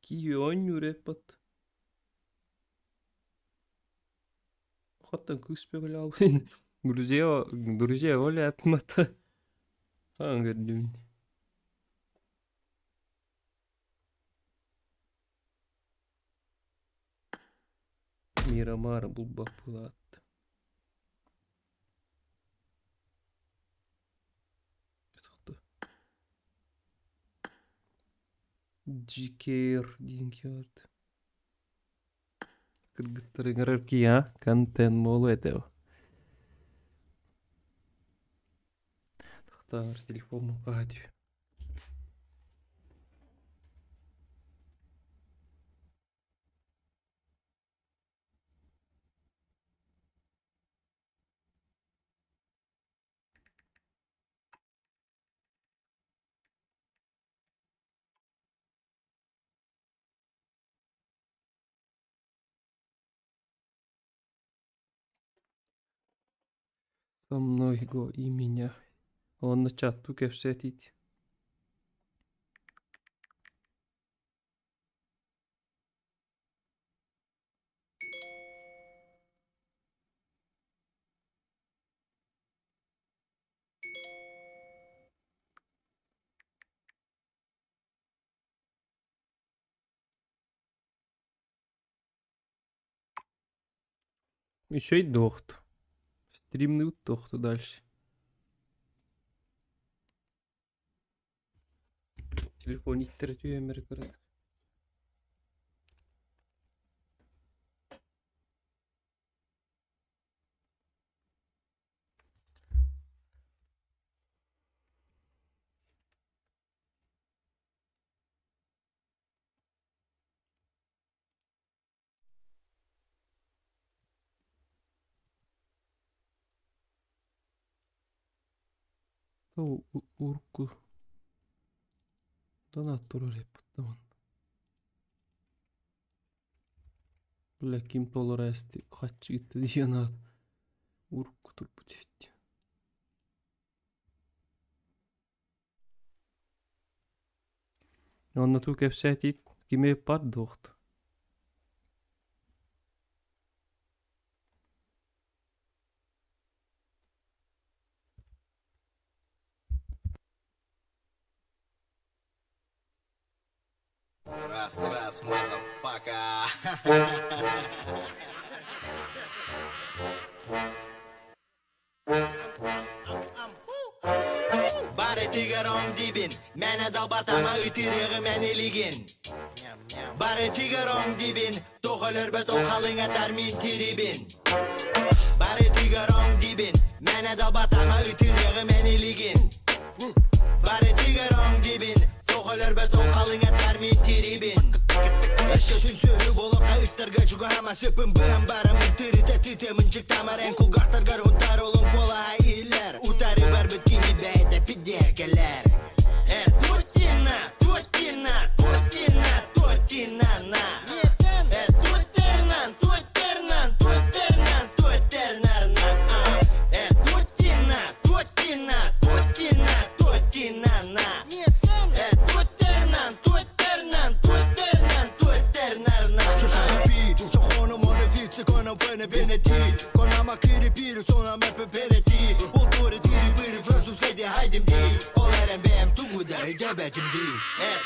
Кион юреппат. Хаттан кыыс бөҕөлөөх Друзья, друзья оля апмата. Аңгырдым. Мирамара булбак булат. GKR диэн киэрт. Кыргыттар кия контент молу этэ. Тахтар телефон каати. Со мной го и меня. Он на чат ту кэпсэтить. Еще и дохт. Стримный тохту дальше. Телефон иттер Америкада. Урку. Донат турар эппыттаман. Бля, ким толор эсти хатчы гитти диэн аат. Урукку турбут эбит. Онно туу кэпсээтиит кими пар дуохт. Раз, раз, motherfucker. Бары тигером дибин, Мені далбатама үтірегі мәнелеген. Бары тигером дибин, Тоғылыр бі тоқалыңа тармин теребин. Бары. тыгар оҥ диибин Мээнэ далбатама ытырыаҕым эн илигин Бары тыгар оҥ диибин Тоҕ өлөрбөт ол халыҥатар мин тирибин Өскөтүн сүөһү болохха ыттарга чугаһаама Сыппын быһан бараммын тырыта тыытыамын Чыктаамар эн кулгаахтаргар унтаар олон куолаһа иһиллэр Утары барбыт киһи бэйэтэ пиддиһэ кэлэр Э, Тутина, Тутина, Тутина, Тутина, на Э, Тутернан, Тутернан, Тутернан, Тутернан, на Э, Тутина, Тутина, Тутина, Тутина, на Э, Тутернан, Тутернан, Тутернан, Тутернан, на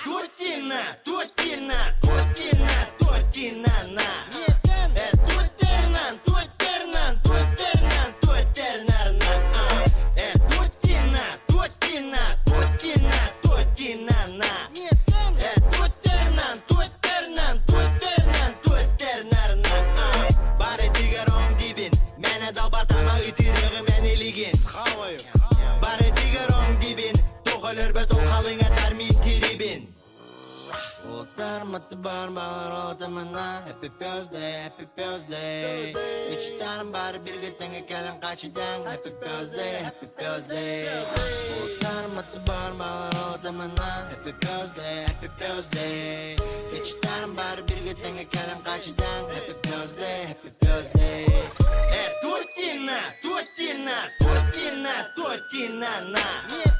Тутина, Тутина, Тутина, Тутина, на Э, Тутернан, Тутернан, Тутернан, Тутернан, на Э, Тутина, Тутина, Тутина, Тутина, на Э, Тутернан, Тутернан, Тутернан, Тутернан, на Бары тыгар оҥ диибин, мээнэ далбатама ытырыаҕым эн илигин Бары тыгар оҥ диибин, тоҕ өлөрбөт ол халыҥатар мин тирибин Happy birthday, happy birthday Үчтарым бары бирге тэҥҥэ кэлэн хачыдаҥ Happy birthday, happy birthday Уоттарым бар Happy birthday, happy birthday Үчтарым бары бирге тэҥҥэ кэлэн хачыдаҥ Happy birthday, happy birthday Э, Тутина, Тутина, Тутина, Тутина, на.